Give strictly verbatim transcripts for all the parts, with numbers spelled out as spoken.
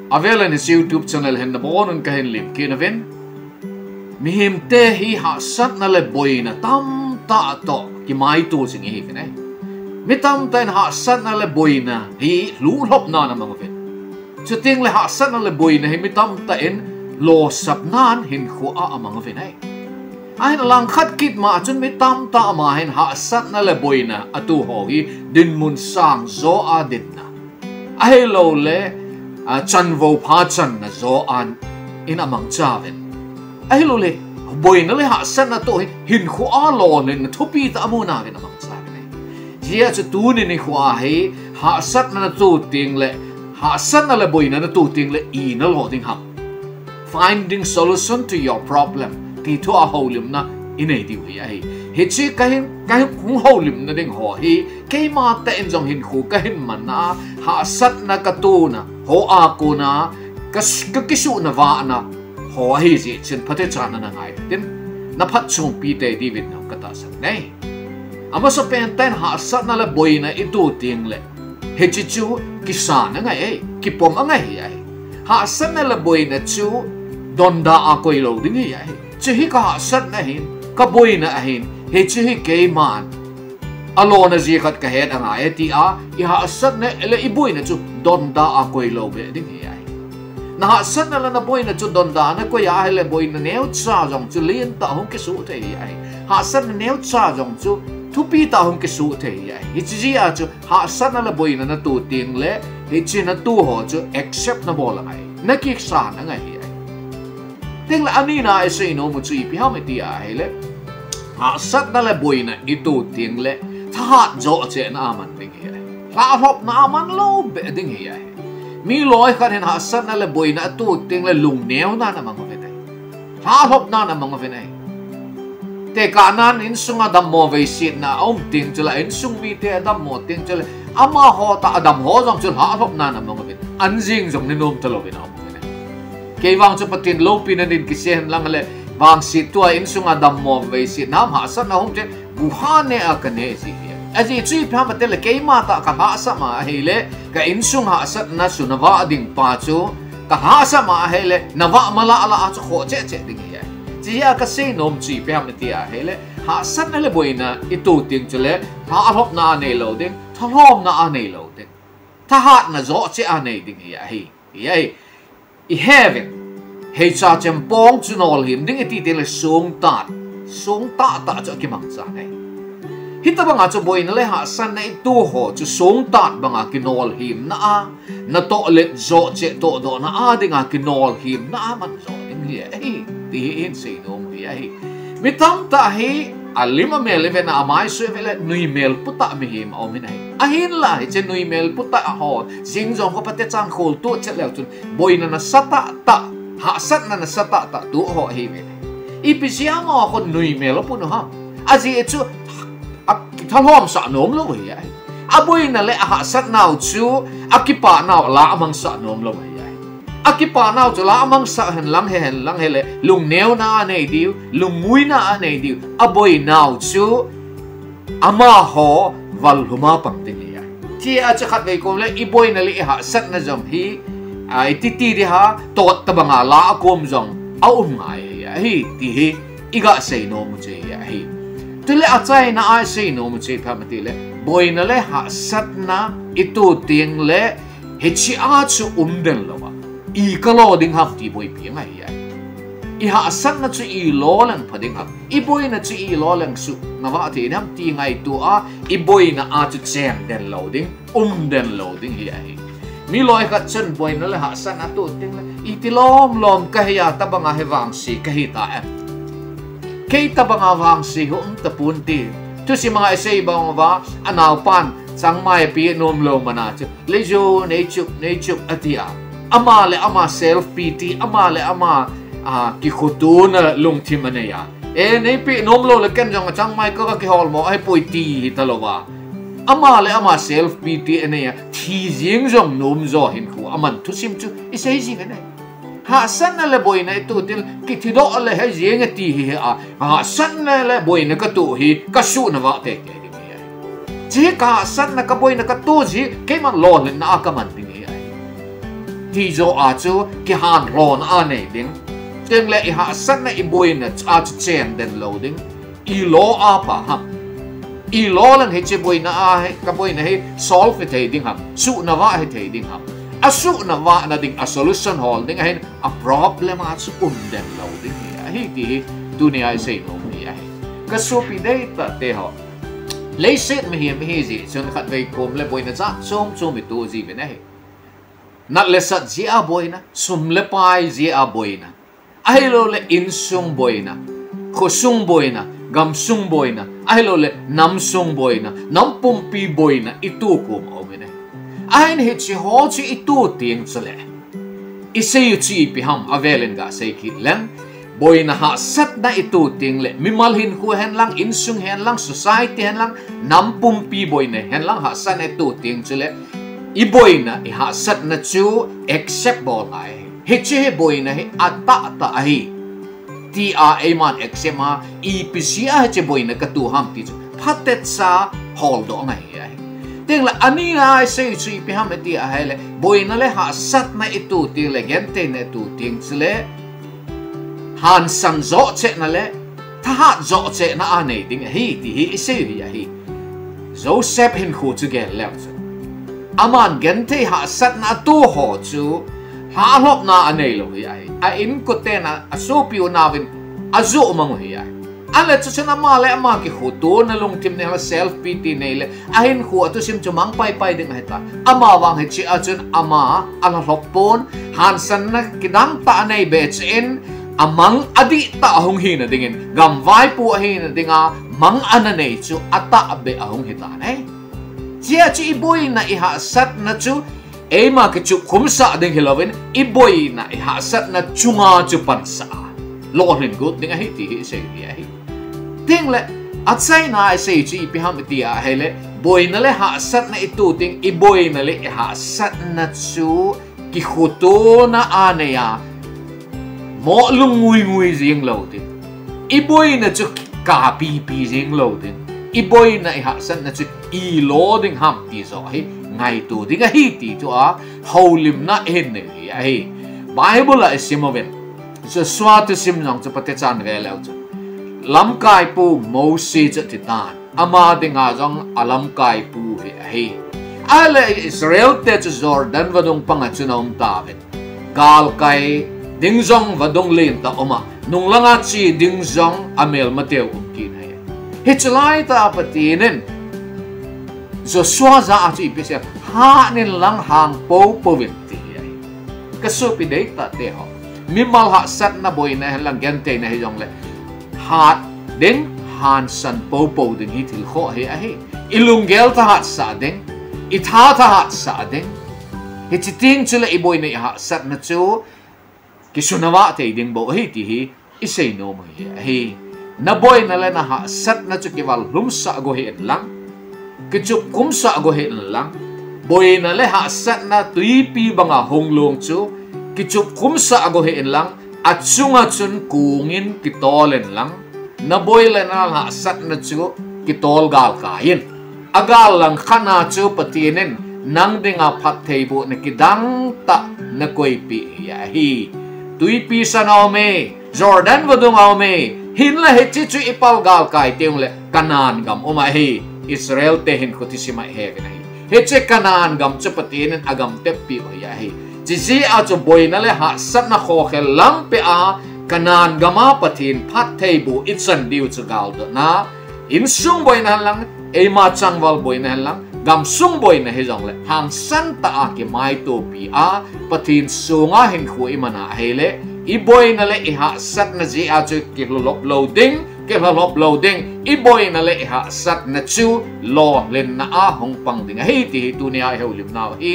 Avel in hiche YouTube channel hin nabonun kahin lemkit nauvin. Mihemte hi hahsatna le boina tamtah toh kimaito jing ihiuvin ahi. Mi tamtah in hahsatna le boina hi lulhopnan amang uvin. Chuteng le hahsatna le boina hi mi tamtah in losapnan hinkhoa amang uvin ahi. Ahin alangkhat kit ma chun mi tamtah ma hin hahsatna le boina atoh ho hi dinmun sangjo a dinna, ahilouleh, a, chanvo pha channa jo a in amangcha uvin. Ahilouleh, boina le hahsatna toh hi hinkhoa lolhinna thupi tah amuna uvin amangcha uvin ahi. Hijeh chun tuni nikho hi hahsatna natoh teng le, hahsatna le boina natoh teng le ina lo ding ham. Finding solution to your problem ti thua houlimna inei diu hi ahi. Hiche kahin, kahin hung houlimna ding ho hi, keima tah in jong hinkho kahin manna, hahsatna katona ho a kona, ka, kakisuhna vahna ho ahi jeh chun phatechan nangai tin, naphatchompi tei diuvin jong katahsan e. Amasapen tah in hahsatna le boina itoh teng le, hiche chu kisan angai e, kipom angai hi ahi. Hahsatna le boina chu donda a koi lou ding hi ahi. Chuhi kahahsatna ahin, kaboina ahin, hiche hi keiman alona jeh khat kahet angai e tia, ihahsatna le iboina chu donda a koi lou be ding hi ahi. Nahahsatna le naboina chu donda a nakoi a ahile boina neocha jong chu lentah hung kisoh thei hi ahi. Hahsatna neocha jong chu thupi tah hung kisoh thei hi ahi. Hiche jeh a chu hahsatna le boina natoh teng le, hiche natoh ho chu accept nabol angai, nakisan angai hi ahi. Tengle anina isei nom u chu ipi ham iti ahile, hahsatna le boina itoh teng le thahat joh chehna aman ding hi ahi. Lhalhopna aman lou be ding hi ahi. Mi loikhat hin hahsatna le boina atoh teng le lungneonan amang uvin ahi. Lhalhopnan amang uvin ahi. Tekahnan insunga dammo veisetna aum teng chule, insung mite adammo teng chule, amaho tah adam ho jong chu lhalhopnan amang uvin. An jeng jong nenom talouvin aum uvin ahi. Kei vang chu Pathen loupina din kisei hen lang le, vangset tua insunga dammo veisetna ham hahsatna hung chun, buha nea kanei ji hi. Ajeh chu ipi ham itile keima tah kalhahsam a ahile, ka insung hahsatna suna vah ding pa chu, kalhahsam a ahile, navah malah lah a chu khoh cheh cheh ding hi ahi. Hichea kasei nom chu ipi ham iti ahile, hahsatna le boina itoh teng chule, lhalhopna anei lou ding, thalhomna anei lou ding, thahatna joh cheh anei ding hi ahi. Hi ahi. Iheuvin, heicha chempong chu nolhim ding iti teng le songtat, songtat tah chu akimangcha ahi. Hitobanga chu boina le hahsatna itoh ho chu songtat banga kinolhimna a, natoh let joh cheh tohdohna a dinga kinolhimna a man joh ding hi ahi, ti hi ihin sei nom u hi ahi. Mi tamtah hi alim amel ivet a, amaisu ivet le nuimel putah mihem aum in ahi. Ahinla hiche nuimel putah ho jeng jong khu phatechan kholtoh chet leu chun boina nasatah tah, hahsatna nasatah tah toh ho ahiuve. Ipi jeh a amaho khu nuimel aput u ham? Ajeh chu a, akithalhomsah nom lou ahi. Aboina le ahahsatnau chu akipanau alah amangsah nom lou ahi. Akipanau chu lah amangsah henlang he, henlang hile, lungneona anei diu, lungmuina anei diu. Aboinau chu amaho vallhuma pang ding ahi. Hichea chu khatvei kom le iboina le ihahsatna jong hi, a, iti ti ding ham, tot tobanga lah akom jong aum ngai ahi, ti hi iga sei nom u chu hi ahi. Chule achaina a isei nom u chu ipi ham itile, boina le hahsatna itoh teng le hichea chu umden louva, ikalo ding ham ti boipi angai ahi. Ihahsatna chu ilo leng pha ding ham, iboina chu ilo leng suh ngavah thei ding ham ti ngaito a, iboina a chu chemden lou ding, umden lou ding hi ahi. Mi loikhat chun boina le hahsatna atoh teng le, iti lomlom kahia, tobanga hi vangse kahi ta em? Kei tobanga vangse hi um tapon ti. Thusim a isei bang uva, anaopan changmai apeh nom lou mana chu, leijo neichup, neichup atia, ama le ama self pity, ama le ama, a, kikhotona lungthim anei a, e, neipeh nom lou le ken jong achangmai ka, kakiholmo ahipoi ti hita louva, ama le ama self pity anei a, thi jeng jong nomjo hinkho aman thusim chu isei jing ahi. Hahsatna le boina itoh teng le, kithi doh le hijeng e ti hi hi a, hahsatna le boina katoh hi kasuhna vah teitei ding hi ahi. Hiche kahahsatna kaboina katoh jeh hi keiman lolhinna a kaman ding hi ahi. Hijo a chu kihanlhon a nei ding. Tengle i hahsatna i boina a chu chen den lou ding. I lo a pa ham. I lo leng hiche boina a hi, ka boina hi solve hi thei ding ham. Suhna vah hi thei ding ham. A suhna vahna ding a solution hol ding ahin a problem a chu um den lou ding hi ahi ti hi tunia i sei nom hi ahi. Ka sopi deitah te ho. Leiset mihem ihi jeh chun khatvei kom le boina jat chom chom i to jiuvin ahi. Nat le sat jeh a boina, sum le pai jeh a boina. Ahilouleh insung boina, khosung boina, gamsung boina, ahilouleh namsung boina, nampumpi boina i to kom aum in ahi. Ahin hiche ho chu i to teng chule i sei u chu ipi ham avel in ga sei kit leng. Boina hahsatna i to teng le, mimal hinkho hen lang, insung hen lang, society hen lang, nampumpi boina hen lang hahsatna i to teng chule, i boina, i hahsatna chu accept bol ngai. Hiche hi boina hi atahtah ahi. Tia eiman accept a, ipi jeh a hiche boina ka to ham ti chu phatecha holdoh ngai hi ahi. Tengle ani a i sei u chu ipi ham i ti ahile, boina le hahsatna i to teng le, gentheina i to teng chule, hansan joh chehna le thahat joh chehna a nei ding ahi ti hi i sei u hi ahi. Joseph hinkho chu gel leu chun, aman genthei hahsatna a to ho chu lhahlopna a nei lou hi ahi. A inkoten a, a sopi unauvin a joh mang u hi ahi. Ahile chuchun ama le ama kikhotona lungthim nei le self pity nei le, a hinkho a thusim chu mang paipai ding ahitai. Amavang hiche a chun ama a lhahlop pon, hansanna kidang tah a nei beh cheh in, a mang a dihtah a hung hina dingin, gam vaipo a hina dinga mang ana nei chu atahbeh a hung hitan ahi. Hichea chu i boina i hahsatna chu eima kichupkhumsah ding hilouvin, i boina i hahsatna chunga chu pansah a lolhin got ding ahi ti hi i sei u hi ahi. Tengle, achaina a i sei u chu ipi ham i ti ahile, boina le hahsatna i to teng, i boina le i hahsatna chu kikhotona a nei a, moh lung ngui ngui jeng lou ding. I boina chu kapipi jeng lou ding. I boina i hahsatna chu i lo ding ham ti joh hi ngaito ding ahi ti chu a houlimna i hin nei u hi ahi. Bible a i sim uvin, Joshua thusim jong chu phatechan ve leu chun, lamkaipu Mose chu ati tan. Ama dinga jong a lamkaipu hi ahi. Ahile Israel te chu Jordan vadung panga chun aum tauvin, galkai ding jong vadung lentah uma, nunglanga che ding jong amelmateu um kit ahi. Hiche laitah a Pathen in Joshua jah a chu ipi asei, hat in lang hang poupou vin ti hi ahi. Ka sopi deitah te ho, mimal hahsatna boina hen lang gentheina hijongle, hat ding, hansan poupou ding hi thil khoh hi ahi. I lunggel thahatsah ding, i tha thahatsah ding. Hiche teng chule i boina i hahsatna chu kisuna vah thei ding bou ahi ti hi i sei nom u hi ahi. Na boina le na hahsatna chu kival lhumsah go hih in lang, kichupkhumsah go hih in lang, boina le hahsatna twipi banga hung long chu kichupkhumsah go hih in lang, achunga chun kong in kitol in lang, na boi le na hahsatna chu kitol galkai in. Agal lang khatna chu Pathen in nang dinga phattheibohna kidang tah na koipeh hi ahi. Twipi san a um e, Jordan vadung a um e, hinla hiche chu i pal galkai teng le Canaan gam um ahi. Israel te hinkho thusim a i he uvin ahi. Hiche Canaan gam chu Pathen in agam teppeh u hi ahi. Hiche jeh a chu boina le hahsatna khokhel lang peh a, Canaan gam a Pathen phattheiboh i chan diu chu galdotna, insung boina hen lang, eima changval boina hen lang, gamsung boina hijongle, hangsan tah a kimaitopi a, Pathen sunga hinkho i man a ahile, i boina le i hahsatna jeh a chu kilolop lou ding, kilolop lou ding, i boina le i hahsatna chu lolhinna a hung pang ding ahi ti hi tunia i houlimna u ahi.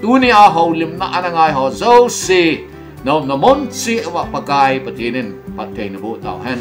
Tunia houlimna ana ngai ho jouse, na umna mun cheh uva Pakai Pathen in phatthei naboh tauhen.